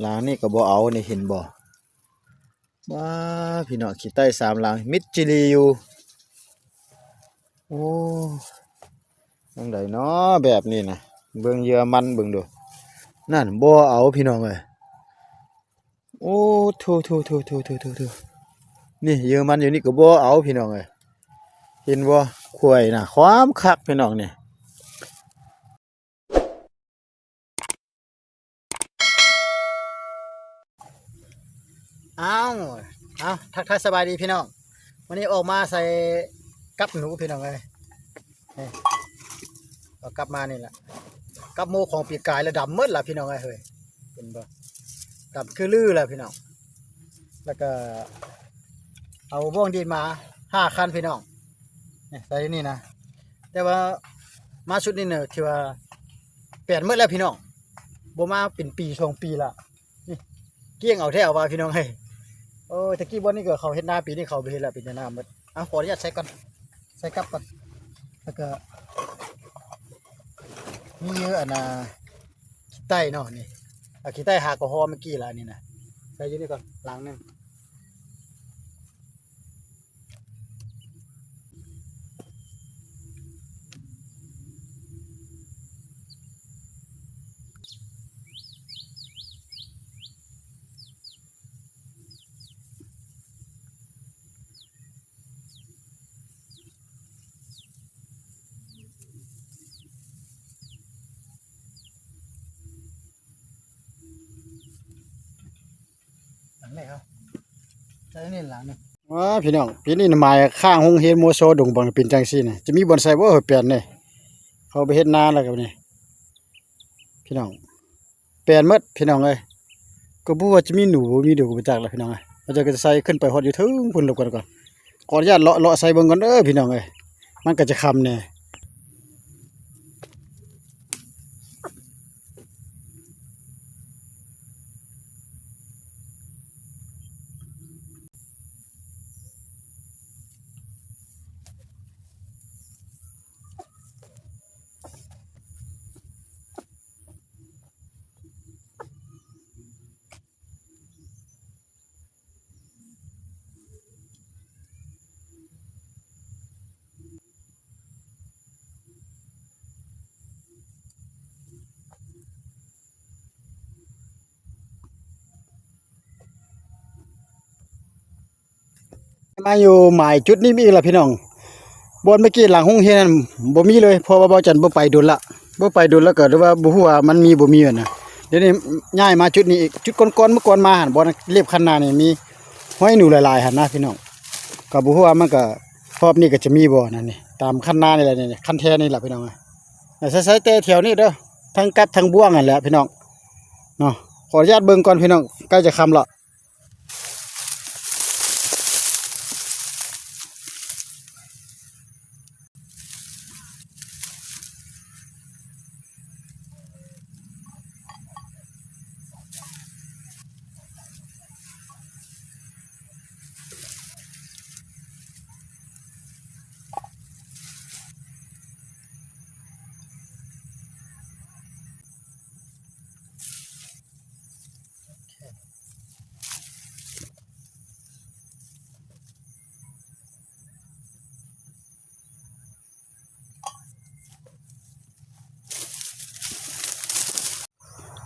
ຫຼັງນີ້ກໍບໍ່ເອົານີ້ ເຫັນບໍ່? ວ້າ ພີ່ນ້ອງ ຂີ້ໄຕ້ສາມຫຼັງ ມິດຈີ່ຫຼີຢູ່. ໂອ້ ຈັ່ງໃດເນາະແບບນີ້ນະ? ເບິ່ງເຫຍື່ອມັນເບິ່ງດູ. ນັ້ນ ບໍ່ເອົາ ພີ່ນ້ອງເອີຍ. ໂອ້ ໂທ້ໆໆໆໆ ນີ້ເຫຍື່ອມັນຢູ່ນີ້ກໍບໍ່ເອົາ ພີ່ນ້ອງເອີຍ. ເຫັນບໍ່? ຂ້ອຍນະຄວາມຄັກ ພີ່ນ້ອງນີ້. ອ້າວ ເອົາ ທັກທາຍສະບາຍດີພີ່ນ້ອງ. ມື້ນີ້ອອກມາໃສ່ກັບໜູພີ່ນ້ອງເອີຍ. ນີ້ ເອົາກັບມານີ້ລະ ກັບໝູ່ຂອງປີກາຍລະດຳໝົດລະພີ່ນ້ອງເອີຍ. ເຫັນບໍ່? ດຳຄືລືລະພີ່ນ້ອງ. ແລ້ວກໍເອົາບ່ວງດິນມາຫ້າຄັນພີ່ນ້ອງ. ນີ້ ໃສ່ນີ້ນະ ແຕ່ວ່າມາຊຸດນີ້ນະ ຖືວ່າແປນໝົດແລ້ວພີ່ນ້ອງ. ບໍ່ມາເປັນປີສອງປີລະ. ນີ້ ກ້ຽງເອົາແທ້ເອົາວ່າພີ່ນ້ອງເອີຍ. ໂອ້ຍ ແຕ່ກີ້ບ່ອນນີ້ກໍເຂົາເຮັດນາ ປີນີ້ເຂົາບໍ່ເຮັດລະ ເປັນນາໝົດ. ເອົາ ຂໍອະນຸຍາດໃສ່ກ່ອນ ໃສ່ກັບກ່ອນ. ແລ້ວກໍມີຢູ່ອັນນ່າ ຂີ້ໄຕ້ເນາະ ນີ້ ເອົາຂີ້ໄຕ້ຫາກໍຫໍ່ເມື່ອກີ້ລະ ອັນນີ້ນະ ໃສ່ຢູ່ນີ້ກ່ອນ ຫຼັງໜຶ່ງ. ຫຼັງແລກເຮົາໃສ່ນີ້ຫຼັງໜຶ່ງ. ວ້າ ພີ່ນ້ອງ ປີນີ້ນະ ໝາຍຂ້າງໂຮງຮຽນມົວຊໍດົງບັງເປັນຈັ່ງຊີ້ນະ ຈະມີບ່ອນໃສ່ບໍ່? ເຮີ້ຍ ແປນເດ້ ເຂົາໄປເຮັດນາແລ້ວກໍນີ້ ພີ່ນ້ອງ ແປນໝົດພີ່ນ້ອງເອີຍ. ກໍບໍ່ວ່າຈະມີໜູບໍ່ມີດູກໍບໍ່ຈັກລະພີ່ນ້ອງເອີຍ. ເຂົາເຈົ້າກໍຈະໃສ່ຂຶ້ນໄປຮອດຢູ່ເທິງພຸ້ນ. ລົບກັນກ່ອນ ຂໍອະນຸຍາດເລາະ ເລາະໃສ່ເບິ່ງກ່ອນເດີພີ່ນ້ອງເອີຍ. ມັນກໍຈະຄ່ຳແດ່. ມາຢູ່ໝາຍຈຸດນີ້ອີກລະພີ່ນ້ອງ. ບ່ອນເມື່ອກີ້ຫຼັງໂຮງຮຽນນັ້ນບໍ່ມີເລີຍ ເພາະວ່າບ່າວຈັນບໍ່ໄປດົນລະ ບໍ່ໄປດົນລະ ກໍເລີຍວ່າບໍ່ຮູ້ວ່າມັນມີບໍ່ມີຫັ້ນນະ. ດຽວນີ້ຍ້າຍມາຈຸດນີ້ອີກ ຈຸດກ່ອນໆ ເມື່ອກ່ອນມາຫັ້ນ ບ່ອນລຽບຄັນນານີ້ມີຮອຍໜູຫຼາຍໆ ຫັ້ນນະພີ່ນ້ອງ. ກໍບໍ່ຮູ້ວ່າມັນກໍຮອບນີ້ກໍຈະມີບໍ່ນັ້ນນີ້ ຕາມຄັນນານີ້ແຫຼະ ນີ້ຄັນແທ້ນີ້ລະພີ່ນ້ອງ. ໃສ່ແຕ່ແຖວນີ້ເດີ ທັງກັບທັງບ່ວງຫັ້ນແຫຼະພີ່ນ້ອງເນາະ. ຂໍອະນຸຍາດເບິ່ງກ່ອນພີ່ນ້ອງ ໃກ້ຈະຄ່ຳລະ.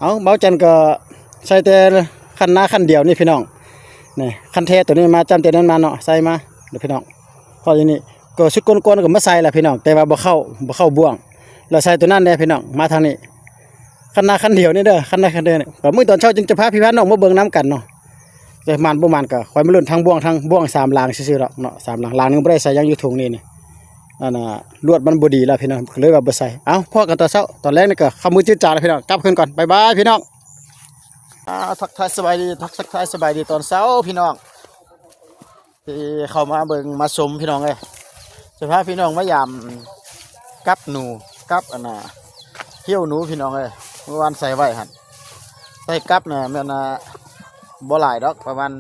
ເອົາ ເບົາຈັນກໍໃສ່ແຕ່ຄັນນາຄັນດຽວນີ້ພີ່ນ້ອງ. ນີ້ຄັນແທ້ໂຕນີ້ມາຈ້ຳແຕ່ນັ້ນມາເນາະ ໃສ່ມາເດີພີ່ນ້ອງ. ພໍດຽວນີ້ກໍຊຸດກ່ອນໆກໍມາໃສ່ລະພີ່ນ້ອງ ແຕ່ວ່າບໍ່ເຂົ້າ ບໍ່ເຂົ້າບ່ວງ ແລ້ວໃສ່ໂຕນັ້ນແດ່ພີ່ນ້ອງ. ມາທາງນີ້ ຄັນນາຄັນດຽວນີ້ເດີ ຄັນນາຄັນດຽວນີ້ ກໍມື້ຕອນເຊົ້າຈຶ່ງຈະພາພີ່ພານ້ອງມາເບິ່ງນຳກັນເນາະ. ແຕ່ໝານບໍ່ໝານກໍຄ່ອຍມາລຸ້ນທາງບ່ວງ ທາງບ່ວງສາມຫຼັງຊື່ໆດອກເນາະ. ສາມຫຼັງ ຫຼັງໜຶ່ງບໍ່ໄດ້ໃສ່ຫຍັງຢູ່ຖົງນີ້ນີ້ ອັນນ່າ ລວດມັນບໍ່ດີແລ້ວພີ່ນ້ອງ ກໍເລີຍວ່າບໍ່ໃສ່. ເອົ້າ ພໍ້ກັນຕອນເຊົ້າ ຕອນແລງນີ້ກໍຄ່ຳມືຈືດຈາແລ້ວພີ່ນ້ອງ ກັບຄືນກ່ອນ ບາຍບາຍພີ່ນ້ອງ. ອ່າ ທັກທາຍສະບາຍດີ ທັກ ທັກທາຍສະບາຍດີຕອນເຊົ້າພີ່ນ້ອງ ທີ່ເຂົ້າມາເບິ່ງມາຊົມພີ່ນ້ອງເອີຍ. ຈະພາພີ່ນ້ອງມາຢາມກັບໜູ ກັບອັນນ່າ ເຫຍື່ອໜູພີ່ນ້ອງເອີຍ. ເມື່ອວານໃສ່ໄວ້ຫັ້ນ ໃສ່ກັບນະ ແມ່ນນະ ບໍ່ຫຼາຍດອກ ປະມານ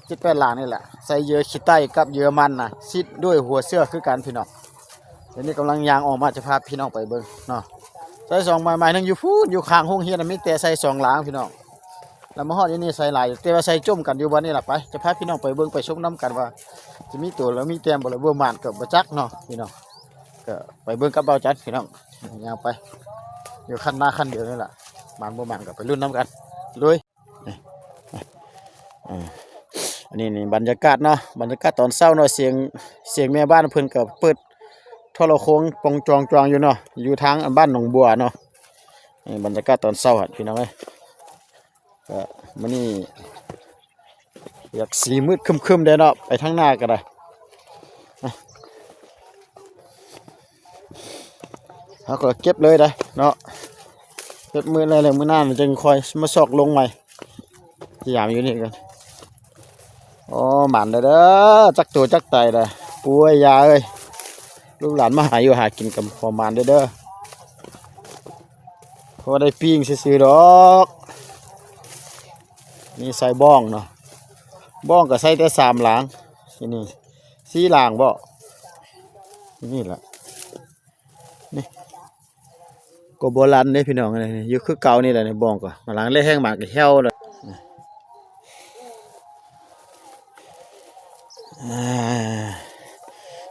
ເຈັດແປດຫຼັງນີ້ແຫຼະ. ໃສ່ເຫຍື່ອຂີ້ໄຕ້ກັບເຫຍື່ອມັນນະ ຊິດດ້ວຍຫົວເສື້ອຄືກັນພີ່ນ້ອງ. ດຽວນີ້ກຳລັງຍ່າງອອກມາ ຈະພາພີ່ນ້ອງໄປເບິ່ງເນາະ. ໃສ່ສອງໝາຍ ໝາຍໜຶ່ງຢູ່ພຸ້ນ ຢູ່ຂ້າງໂຮງຮຽນນະ ມີແຕ່ໃສ່ສອງຫຼັງພີ່ນ້ອງ. ລະມາຮອດຢູ່ນີ້ໃສ່ຫຼາຍ ແຕ່ວ່າໃສ່ຈົມກັນຢູ່ບ່ອນນີ້ລະ. ໄປ ຈະພາພີ່ນ້ອງໄປເບິ່ງໄປຊົມນຳກັນວ່າ ຈະມີໂຕ ຫຼື ມີແຕ້ມບໍ່ ຫຼື ບໍ່ໝານ ກໍບໍ່ຈັກເນາະພີ່ນ້ອງ. ກໍໄປເບິ່ງກັບບ່າວຈັນພີ່ນ້ອງ ຍ່າງໄປ ຢູ່ຄັນນາຄັນດຽວນີ້ລະ. ໝານບໍ່ໝານກໍໄປລຸ້ນນຳກັນ ລຸຍ. ອ່າ ອັນນີ້ນີ້ບັນຍາກາດເນາະ ບັນຍາກາດຕອນເຊົ້າເນາະ. ສຽງ ສຽງແມ່ບ້ານເພິ່ນກໍເປີດໂທລະໂຄ່ງປ່ອງຈອງໆຢູ່ເນາະ ຢູ່ທາງບ້ານໜອງບົວເນາະ. ນີ້ບັນຍາກາດຕອນເຊົ້າຫັ້ນພີ່ນ້ອງເອີຍ. ກໍມື້ນີ້ຢາກສີມືດຄຶ້ມໆແດ່ເນາະ ໄປທາງໜ້າກໍໄດ້. ເຮົາກໍເກັບເລີຍໄດ໋ເນາະ ເກັບມື້ແລກ ແລ້ວມື້ໜ້າມັນຈຶ່ງຄ່ອຍມາຊອກລົງໃໝ່. ພະຍາຍາມຢູ່ນີ້ກ່ອນ. ໂອ້ ໝານເດີ ເດີ ຈັກໂຕຈັກໄຕເດີ. ໂອ້ຍ ຢ່າເອີຍ ລູກຫຼານມາຫາຢູ່ຫາກິນກໍພໍໝານເດີ ເດີ ພໍໄດ້ປີ້ງຊື່ໆດອກ. ນີ້ໃສ່ບ້ອງເນາະ ບ້ອງກໍໃສ່ແຕ່ສາມຫຼາງ ທີ່ນີ້ສີ່ຫຼາງບໍ ນີ້ລະ ນີ້ ກໍບໍ່ລັນເດ້ພີ່ນ້ອງເອີຍ. ຢູ່ຄືເກົ່ານີ້ແຫຼະ ໃນບ້ອງກໍ ຫຼັງແລກແຮງມາກໍແຫ້ວແລ້ວ. ອ່າ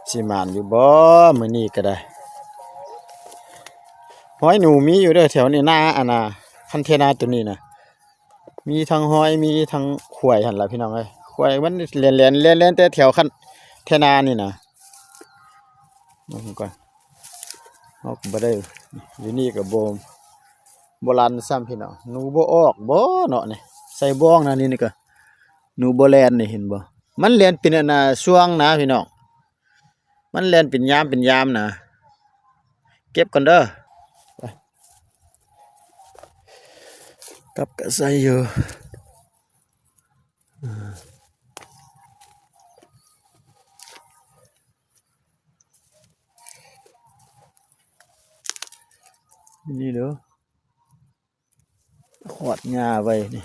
ຊິໝານຢູ່ບໍ່ມື້ນີ້ກໍໄດ້. ຮອຍໜູມີຢູ່ເດີແຖວນີ້ນາ ອັນນ່າ ຄັນເທນາໂຕນີ້ນະ ມີທັງຮອຍ ມີທັງຂວາຍຫັ້ນລະພີ່ນ້ອງເອີຍ. ຂວາຍມັນແລ່ນໆ ແລ່ນໆແຕ່ແຖວຄັນເທນານີ້ນະ. ເບິ່ງກ່ອນ ເຮົາກໍບໍ່ໄດ້ ຢູ່ນີ້ກໍບໍ່ ບໍ່ລັນຊ້ຳພີ່ນ້ອງ. ໜູບໍ່ອອກບໍ່ເນາະນີ້ ໃສ່ບ້ອງນະ ນີ້ ນີ້ກໍ ໜູບໍ່ແລ່ນນີ້ ເຫັນບໍ່? ມັນແລ່ນເປັນອັນນ່າຊ່ວງນະພີ່ນ້ອງ ມັນແລ່ນເປັນຍາມເປັນຍາມນະ. ເກັບກ່ອນເດີ ໄປ ກັບກະໃສ່ຢູ່. ນີ້ເດີ ຂອດຫຍ້າໄວ້ນີ້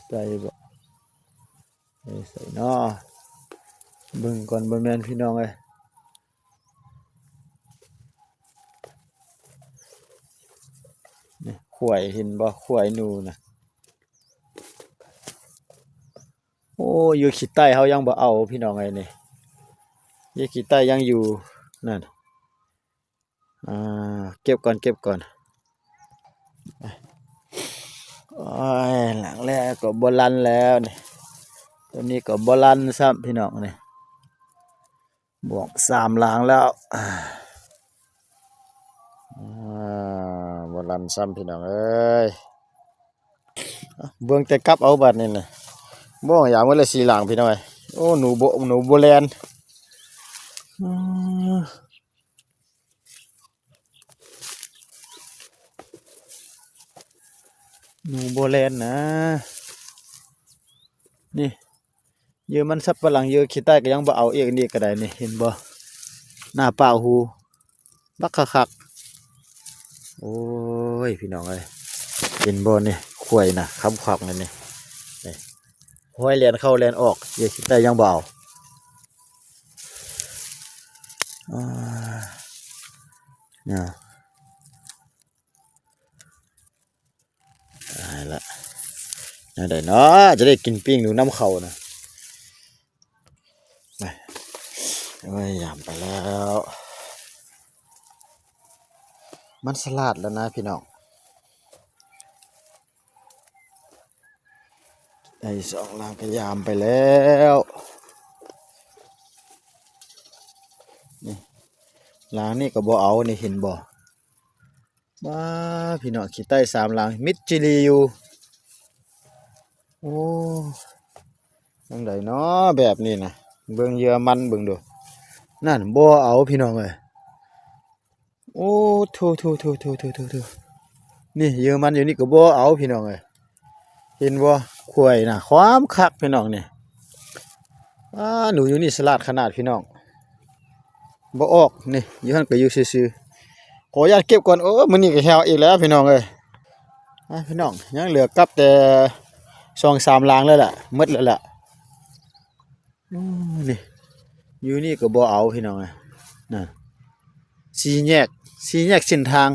ໃສ່ບໍ່ ໃສ່ເນາະ. ເບິ່ງກ່ອນ ບໍ່ແມ່ນພີ່ນ້ອງເອີຍ. ນີ້ ຂວາຍ ເຫັນບໍ່ ຂວາຍໜູນະ. ໂອ້ ຢູ່ຂີ້ໄຕ້ເຮົາຍັງບໍ່ເອົາພີ່ນ້ອງເອີຍນີ້ ຢູ່ຂີ້ໄຕ້ຍັງຢູ່ນັ້ນ. ອ່າ ເກັບກ່ອນ ເກັບກ່ອນ. ໂອ້ຍ ຫຼັງແລກກໍບໍ່ລັນແລ້ວນີ້ ຕົວນີ້ກໍບໍ່ລັນຊ້ຳພີ່ນ້ອງນີ້. ບວກສາມຫຼັງແລ້ວ ອ່າ ບໍ່ລັນຊ້ຳພີ່ນ້ອງເອີຍ. ເບິ່ງແຕ່ກັບເອົາບາດນີ້ນະ ບໍ່ຢາກມື້ລະສີ່ຫຼັງພີ່ນ້ອງເອີຍ. ໂອ້ ໜູບໍ່ ໜູບໍ່ແລ່ນ ອື ໜູບໍ່ແລ່ນນະ ນີ້. ເຫຍື່ອມັນສັບປະຫຼັງ ເຫຍື່ອຂີ້ໄຕ້ກໍຍັງບໍ່ເອົາອີກ ອັນນີ້ກໍໄດ້ນີ້ ເຫັນບໍ່ ໜ້າປາກຫູ ບັກຄັກໆ. ໂອ້ຍ ພີ່ນ້ອງເອີຍ ເຫັນບໍ່ນີ້ ຂ້ອຍນະ ຄຳຂອກນີ້ ນີ້ ຮອຍແລ່ນເຂົ້າແລ່ນອອກ ເຫຍື່ອຂີ້ໄຕ້ຍັງບໍ່ເອົາ ອາ ນະ. ຕາຍລະ ແນວໃດເນາະ ຈະໄດ້ກິນປີ້ງໜູນຳເຂົ້ານະ. ໂອ້ຍ ຍາມໄປແລ້ວ ມັນສະຫຼາດແລ້ວນະພີ່ນ້ອງ. ໄດ້ສອງຫຼັງກໍຍາມໄປແລ້ວ ນີ້ ຫຼັງນີ້ກໍບໍ່ເອົານີ້ ເຫັນບໍ່? ວ້າ ພີ່ນ້ອງ ຂີ້ໄຕ້ສາມຫຼັງ ມິດຈີລີຢູ່. ໂອ້ ຈັ່ງໃດເນາະແບບນີ້ນະ ເບິ່ງເຫຍື່ອມັນເບິ່ງດູ ນັ້ນ ບໍ່ເອົາພີ່ນ້ອງເອີຍ. ໂອ້ ໂທ້ໆໆໆໆໆ ນີ້ເຫຍື່ອມັນຢູ່ນີ້ກໍບໍ່ເອົາພີ່ນ້ອງເອີຍ. ເຫັນບໍ່ ຂ້ອຍນະ ຄວາມຄັກພີ່ນ້ອງນີ້. ອ້າ ໜູຢູ່ນີ້ສະຫຼາດຂະໜາດພີ່ນ້ອງ ບໍ່ອອກນີ້ ຢູ່ຫັ້ນກໍຢູ່ຊື່ໆ. ຂໍອະນຸຍາດເກັບກ່ອນ ໂອ້ ມື້ນີ້ກໍແຫ້ວອີກແລ້ວພີ່ນ້ອງເອີຍ. ອ່າ ພີ່ນ້ອງ ຍັງເຫຼືອກັບແຕ່ສອງສາມຫຼັງແລ້ວລະ ໝົດແລ້ວລະ. ໂອ້ ນີ້ ຢູ່ນີ້ກໍບໍ່ເອົາພີ່ນ້ອງເອີຍ ນັ້ນ ເສ ສີ່ແຍກ ສີ່ແຍກເສັ້ນທາງ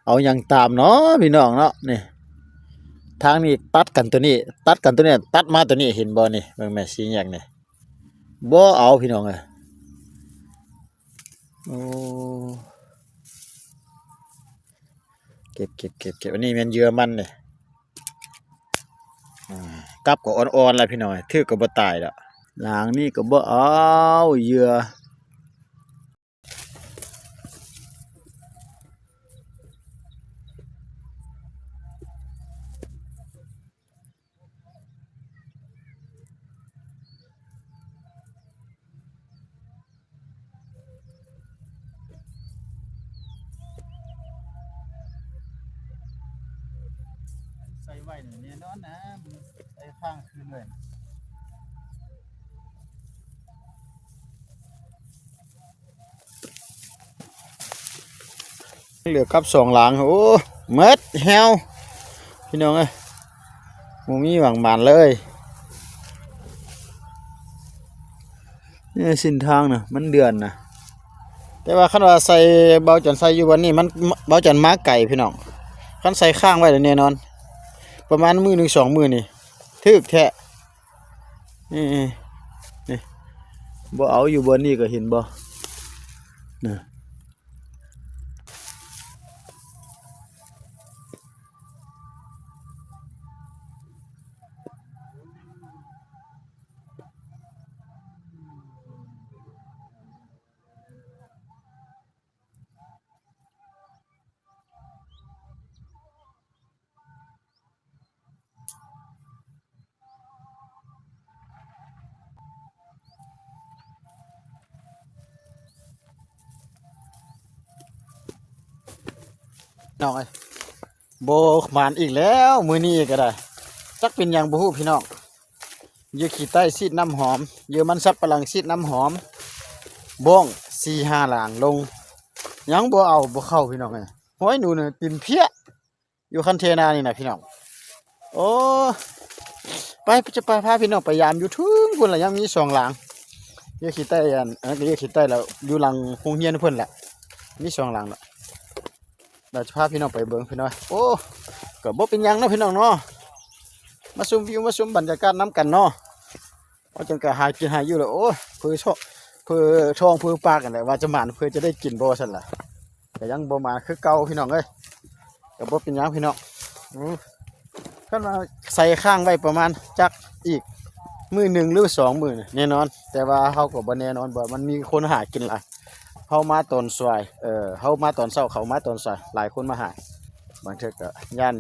ເອົາຫຍັງຕາມເນາະພີ່ນ້ອງເນາະ. ນີ້ ທາງນີ້ຕັດກັນໂຕນີ້ ຕັດກັນໂຕນີ້ ຕັດມາໂຕນີ້ ເຫັນບໍ່ນີ້? ເບິ່ງແມ່ນສີ່ແຍກນີ້ ບໍ່ເອົາພີ່ນ້ອງເອີຍ. ໂອ້ ເກັບ ເກັບ ເກັບ ເກັບ ອັນນີ້ແມ່ນເຫຍື່ອມັນເດ້. ອາ ກັບກໍອ່ອນໆລະພີ່ນ້ອງ ຖືກກໍບໍ່ຕາຍດອກ. ຫຼາງນີ້ກໍບໍ່ເອົາເຫຍື່ອ. ໃສ່ໄວ້ນີ້ແນ່ນອນນະ ໃສ່ຄ້າງຄືນເລີຍ. ເຫຼືອກັບສອງຫຼັງ ໂອ້ ໝົດແຮວພີ່ນ້ອງເອີຍ ບໍ່ມີຫວັງໝານເລີຍ. ນີ້ເສັ້ນທາງນະ ມັນເດືອນນະ ແຕ່ວ່າຄັນວ່າໃສ່ ເບົາຈັນໃສ່ຢູ່ວັນນີ້ ມັນ ເບົາຈັນມາໄກພີ່ນ້ອງ. ຄັນໃສ່ຄ້າງໄວ້ແລ້ວແນ່ນອນ ປະມານມື້ໜຶ່ງສອງມື້ນີ້ ຖືກແທ້. ນີ້ ນີ້ ບໍ່ເອົາຢູ່ບ່ອນນີ້ກໍເຫັນບໍ່ນະ. ນ້ອງເອີຍ ບໍ່ໝານອີກແລ້ວມື້ນີ້ກໍໄດ້ ຈັກເປັນຫຍັງບໍ່ຮູ້ພີ່ນ້ອງ. ເຫຍື່ອຂີ້ໄຕ້ສີດນ້ຳຫອມ ເຫຍື່ອມັນສັບປະຫຼັງສີດນ້ຳຫອມ ບ້ອງສີ່ຫ້າຫຼາງລົງ ຍັງບໍ່ເອົາ ບໍ່ເຂົ້າພີ່ນ້ອງເອີຍ. ຫ້ອຍ ໜູນີ້ຕີນເພຍ ຢູ່ຄັນເທນານີ້ນະພີ່ນ້ອງ. ໂອ້ ໄປ ຈະໄປພາພີ່ນ້ອງໄປຢາມຢູ່ເທິງພຸ້ນລະ ຍັງມີສອງຫຼັງ. ເຫຍື່ອຂີ້ໄຕ້ ອັນ ອັນນັ້ນກໍເຫຍື່ອຂີ້ໄຕ້ລະ ຢູ່ຫຼັງໂຮງຮຽນເພິ່ນລະ ມີສອງຫຼັງລະ ດຽວຈະພາພີ່ນ້ອງໄປເບິ່ງພີ່ນ້ອງ. ໂອ້ ກໍບໍ່ເປັນຫຍັງເນາະພີ່ນ້ອງເນາະ ມາຊົມວິວ ມາຊົມບັນຍາກາດນຳກັນເນາະ. ເຮົາຈັ່ງກະຫາກິນຫາຢູ່ແຫຼະ. ໂອ້ຍ ເພື່ອທ້ອງ ເພື່ອທ້ອງເພື່ອປາກຫັ້ນແຫຼະ ວ່າຈະໝານ ເພື່ອຈະໄດ້ກິນບໍ່ຊັ້ນລະ ກະຍັງບໍ່ໝານຄືເກົ່າພີ່ນ້ອງເອີຍ. ກະບໍ່ເປັນຫຍັງພີ່ນ້ອງ ອື ຄັນວ່າໃສ່ຄ້າງໄວ້ປະມານຈັກອີກມື້ໜຶ່ງ ຫຼື ສອງມື້ແນ່ນອນ ແຕ່ວ່າເຮົາກໍບໍ່ແນ່ນອນວ່າມັນມີຄົນຫາກິນຫຼາຍ. ເຮົາມາຕອນສວາຍ ເອີ ເຮົາມາຕອນເຊົ້າ ເຂົາມາຕອນສວາຍ ຫຼາຍຄົນມາຫາ ບາງເທື່ອກໍຢ້ານ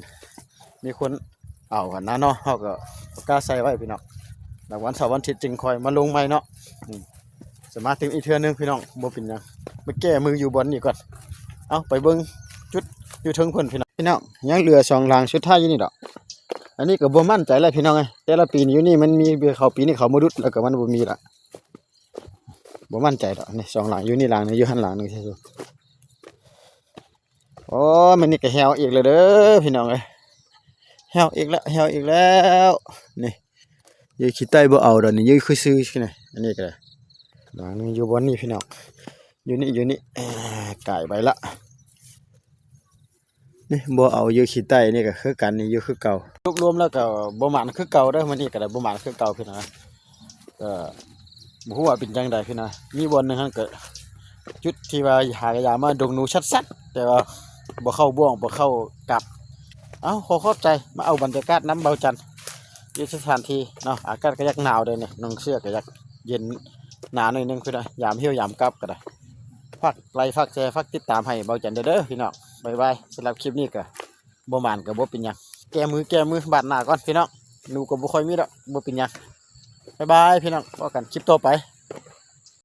ມີຄົນເອົາຫັ້ນນະເນາະ ເຮົາກໍບໍ່ກ້າໃສ່ໄວ້ພີ່ນ້ອງ. ຫຼັງວັນເສົາວັນທິດຈຶ່ງຄ່ອຍມາລົງໃໝ່ເນາະ. ອື ສາມາດຕື່ມອີກເທື່ອໜຶ່ງພີ່ນ້ອງ ບໍ່ເປັນຫຍັງ. ມາແກ້ມືຢູ່ບ່ອນນີ້ກ່ອນ. ເອົາ ໄປເບິ່ງຈຸດຢູ່ເທິງເພິ່ນພີ່ນ້ອງ. ພີ່ນ້ອງ ຍັງເຫຼືອສອງຫຼັງສຸດທ້າຍຢູ່ນີ້ດອກ. ອັນນີ້ກໍບໍ່ໝັ້ນໃຈແລ້ວພີ່ນ້ອງເອີຍ ແຕ່ລະປີຢູ່ນີ້ມັນມີ ເຂົ້າປີນີ້ເຂົາມາດຸດ ແລ້ວກໍມັນບໍ່ມີລະ ບໍ່ໝັ້ນໃຈດອກ. ນີ້ສອງຫຼັງ ຢູ່ນີ້ຫຼັງໜຶ່ງ ຢູ່ຫັ້ນຫຼັງໜຶ່ງ. ໂອ້ຍ ມື້ນີ້ກໍແຫ້ວອີກແລ້ວເດີພີ່ນ້ອງເອີຍ ແຫ້ວອີກແລ້ວ ແຫ້ວອີກແລ້ວ. ນີ້ ເຫຍື່ອຂີ້ໄຕ້ບໍ່ເອົາດອກນີ້ ເຫຍື່ອຄືຊື່ໆນີ້. ອັນນີ້ກໍໄດ້ ຫຼັງໜຶ່ງຢູ່ບ່ອນນີ້ພີ່ນ້ອງ ຢູ່ນີ້ ຢູ່ນີ້ ເອີ ກາຍໄປລະ. ນີ້ບໍ່ເອົາເຫຍື່ອຂີ້ໄຕ້ນີ້ກໍຄືກັນ ນີ້ຢູ່ຄືເກົ່າ. ລວມໆແລ້ວກໍບໍ່ໝານຄືເກົ່າເດີ ມື້ນີ້ກໍໄດ້ບໍ່ໝານຄືເກົ່າພີ່ນ້ອງ. ກໍບໍ່ຮູ້ວ່າເປັນຈັ່ງໃດພີ່ນ້ອງ. ມີບ່ອນໜຶ່ງຫັ້ນກໍຈຸດທີ່ວ່າຫາກະຢາມາດົງໜູຊັດໆ ແຕ່ວ່າບໍ່ເຂົ້າບ່ວງ ບໍ່ເຂົ້າກັບ. ເອົ້າ ຂໍຂອບໃຈ ມາເອົາບັນຍາກາດນຳເບົາຈັນ ຢູ່ສະຖານທີ່ເນາະ. ອາກາດກໍຢາກໜາວເດ້ນີ້ ນຸ່ງເສື້ອກໍຢາກເຢັນໜາໜ້ອຍໜຶ່ງພີ່ນ້ອງ. ຍາມຫິວຍາມກັບກໍໄດ້ ຝາກໄລ ຝາກແຊ ຝາກຕິດຕາມໃຫ້ເບົາຈັນເດີ ເດີພີ່ນ້ອງ. ບາຍບາຍ. ສຳລັບຄລິບນີ້ກໍ ບໍ່ໝານກໍບໍ່ເປັນຫຍັງ ແກ້ມື ແກ້ມື ບາດໜ້າກ່ອນພີ່ນ້ອງ. ໜູກໍບໍ່ຄ່ອຍມີດອກ ບໍ່ເປັນຫຍັງ. ບາຍບາຍພີ່ນ້ອງ ພໍ້ກັນຄລິບຕໍ່ໄປ.